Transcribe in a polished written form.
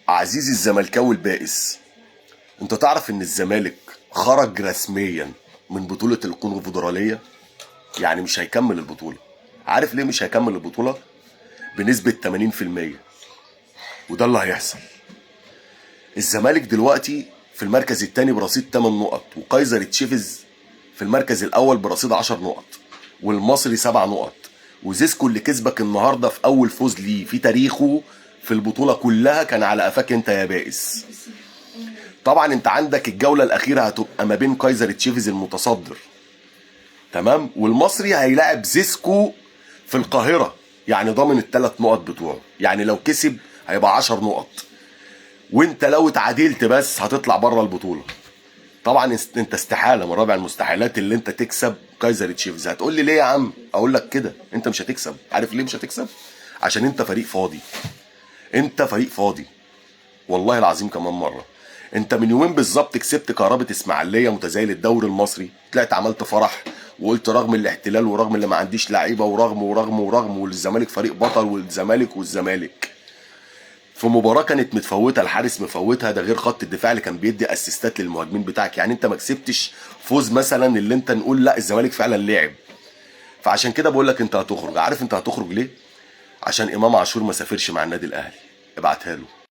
عزيزي الزملكاوي البائس، انت تعرف ان الزمالك خرج رسميا من بطولة الكونفدرالية؟ يعني مش هيكمل البطولة. عارف ليه مش هيكمل البطولة؟ بنسبة 80%، وده اللي هيحصل. الزمالك دلوقتي في المركز الثاني برصيد 8 نقط، وكايزر تشيفز في المركز الاول برصيد 10 نقط، والمصري 7 نقط، وزيسكو اللي كسبك النهارده في اول فوز ليه في تاريخه في البطولة كلها كان على قفاك انت يا بائس. طبعا انت عندك الجولة الاخيرة هتبقى ما بين كايزر تشيفز المتصدر، تمام، والمصري هيلاعب زيسكو في القاهرة، يعني ضامن الثلاث نقط بتوعه، يعني لو كسب هيبقى 10 نقط، وانت لو اتعادلت بس هتطلع بره البطولة. طبعا انت استحالة، من رابع المستحيلات اللي انت تكسب كايزر تشيفز. هتقول لي ليه يا عم؟ اقول لك كده، انت مش هتكسب. عارف ليه مش هتكسب؟ عشان انت فريق فاضي. انت فريق فاضي والله العظيم. كمان مرة، انت من يومين بالظبط كسبت كهربة اسماعيليه متزايل الدوري المصري، طلعت عملت فرح وقلت رغم الاحتلال ورغم اللي ما عنديش لعيبة ورغم ورغم ورغم، والزمالك فريق بطل، والزمالك والزمالك. في مباراة كانت متفوته، الحارس مفوتها، ده غير خط الدفاع اللي كان بيدي اسيستات للمهاجمين بتاعك. يعني انت ما كسبتش فوز مثلا اللي انت نقول لا الزمالك فعلا لعب. فعشان كده بقول لك انت هتخرج. عارف انت هتخرج ليه؟ عشان امام عاشور ما سافرش مع النادي الاهلي. ابعتها له.